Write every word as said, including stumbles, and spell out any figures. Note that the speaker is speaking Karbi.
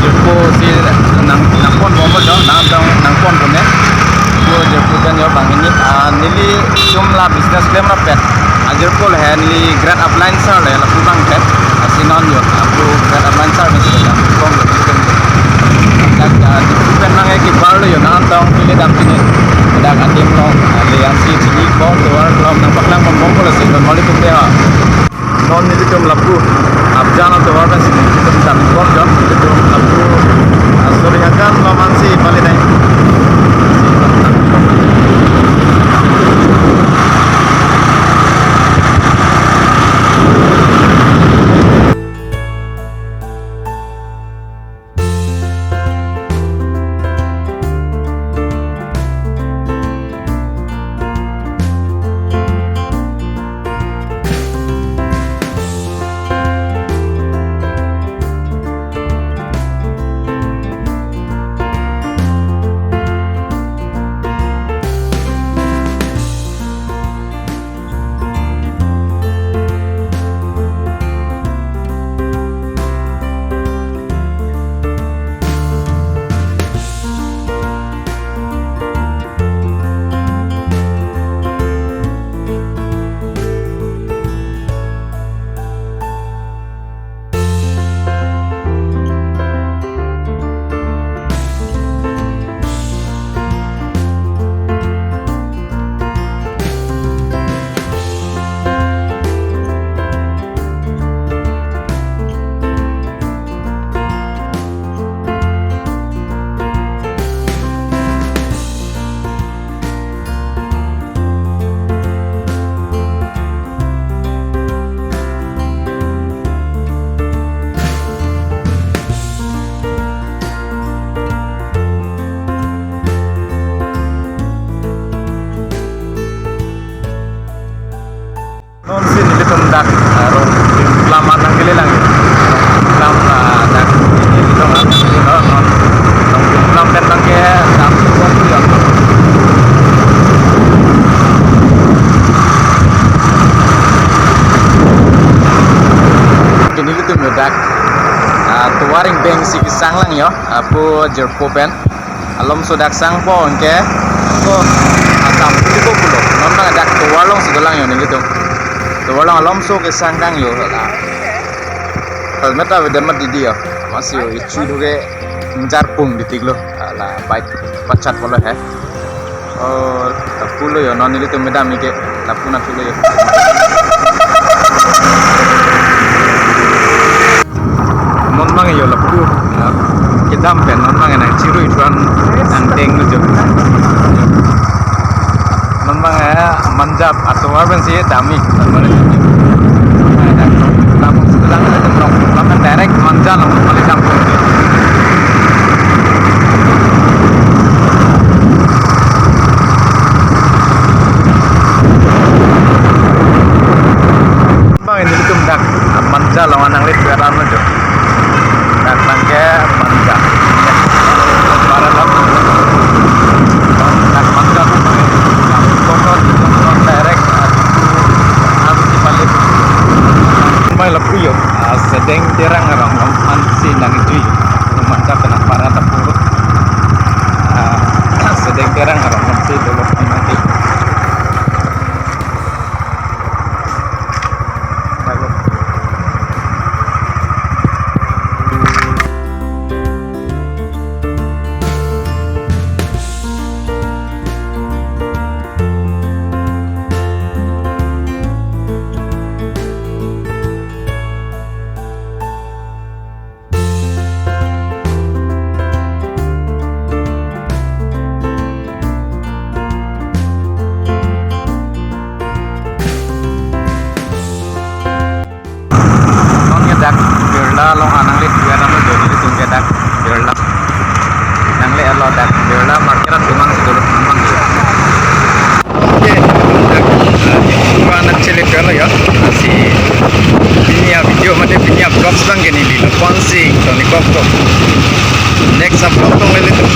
Jirpo si nang, nangponbomlo jo, nangtong nangponbom ne. Jirpo, jirpo pen jo banghini, ah, nelitum la business klemrap pen. Ah, jirpo le he neli Great Upline Sir le lapu abang pen. Ah, si non jo, lapu Great Upline Sir pen si lapu kong jo, pen. Dak, ah, jirpo pen nang ke barlo jo, nangtong pili dam pini. Dak adim along, ah, le yang si chini ko, tovar along nangpaklang bomlo si, non moli tum de ha. Non nelitum lapu Abjan atovar pensi nelitum damponbom jo, nelitum lapu, ah, Sorihajan along mansi pali dai. Non si nelitum dak, ah, Rongpimplam an nangkelelang. Rongpimplam, ah, dak nelitum an, non, non Rongpimplam pen nangke dam si bomlo jo. Nelitum jo dak, ah, tovar ingdeng si kesanglang jo, ah, pu jirpo pen. Alomso dak sangpo anke, ko Assam puli ko pulo. Non abang dak tovar alongsi dolang jo nelitum. Tovar along alomso kesang tang jo la. Helmet avedet mati dei jo. Amatsi jo ichu thuke ingjarpung titiklo. La bike pachat pulo he. Oh, lapulo jo, non nelitum kedam ke lapu nathulo jo. Non abang jo lapu, ah, kedam pen non abang nangchirui thuan nangdenglo jo. Non abang, eh, Manja atovar pensi damji, atovar pensi. Lapu sebelang, lapu direct Manja along kali dam. Abang nelitum dak Manja along nanglit veran jo. Dak abang ke Manja. Para lam. Dak Manja abang ke. Dak pokok, pokok direct, ah, Diphu, ah, Diphu pali. Mai lapu jo, ah, Sedeng Terang arong, ansi nangkejui. Manja pen nangpara ta pu. Ah, Sedeng Terang arong si dolo nanti. Non ke dak Birla along nanglit veran jo, nelitum ke dak Birla. Nangle alo dak Birla market atum an si dolo, non abang ke. Oke, dak, eh, Diphu an nangchele kalo jo. Si pini a-video mate pini a-vlogs abang ke neli lapu-ansi toni kokto. Next a-vlog along nelitum